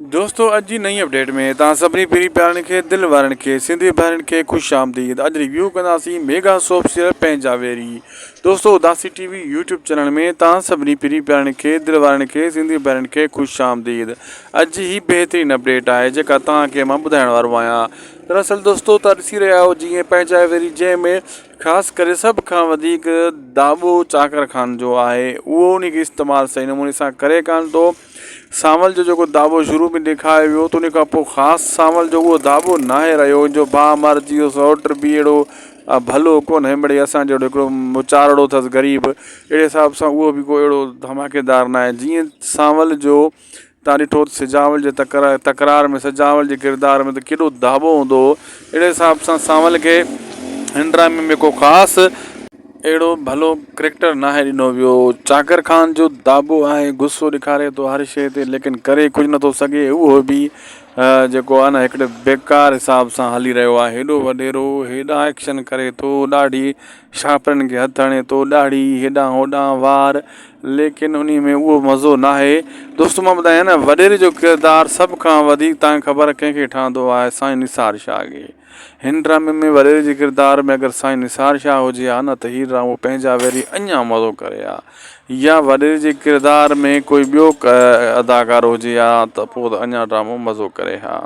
دوستو اڄ جي نئين اپڊيٽ ۾ توهان سڀني پرين پيارن کي دل وارن کي سنڌي ڀائرن کي خوش آمديد اڄ ريويو ڪنداسين ميگا سوپ سيريل پنهنجا ويري دوستو Udasi T V YouTube channel ۾ توهان سڀني پرين پيارن کي دل وارن کي سنڌي ڀائرن کي خوش آمديد اڄ جي هي بهترين اپڊيٽ آهي جيڪا توهان کي مان ٻڌائڻ وارو آهيان دراصل دوستو توهان ڏسي رهيا آهيو جيئن پنهنجا ويري جنهن ۾ خاص ڪري سڀ کان وڌيڪ داٻو چاڪر خان جو آهي اهو ان کي استعمال صحيح نموني سان ڪري ڪانه ٿو سانول جو جيڪو داٻو شروع ۾ ڏيکاريو ويو ته ان کان پوء خاص سانول جو اهو داٻو ناهي رهيو ان جو ڀاء مارجي ويو سئوٽ به اهڙو ڀلو ڪونهي مڙئي اسان جهڙو هڪڙو موچارڙو اٿس غريب اهڙي حساب سان اهو به ڪو اهڙو ڌماڪيدار ناهي جيئن سانول جو تان ڏٺو ته سجاول جي تڪرار ۾ سجاول جي ڪردار ۾ ته ڪيڏو داٻو هوندو هو اهڙي حساب سان سانول کي هن ڊرامي ۾ ڪو خاص اهڙو ڀلو ڪريڪٽر ناهي ڏنو ويو. چاڪر خان جو داٻو آهي غصو ڏيکاري ٿو هر شيء تي ليڪن ڪري ڪجهه نٿو سگهي اهو به جيڪو آهي نه هڪڙي بيڪار حساب سان هلي رهيو آهي هيڏو وڏيرو هيڏا ايڪشن ڪري ٿو ڏاڍي شاپرن کي هٿ هڻي ٿو ڏاڙهي هيڏانهن هوڏانهن وار ليڪن انهي ۾ اهو مزو ناهي دوستو مان ٻڌايان نه وڏيري جو ڪردار سڀ کان وڌيڪ تان خبر ڪنهن کي ٺهندو آهي سائين نثار شاهه کي. هن ڊرامي ۾ وڏيري جي ڪردار ۾ اگر سائين نثار شاهه هجي ها نه ته هي ڊرامو پنهنجا ويري اڃا مزو ڪري ها يا وڏيري جي ڪردار ۾ ڪوئي ٻيو اداڪار هجي ها ته پوء ته اڃا ڊرامو مزو ڪري ها.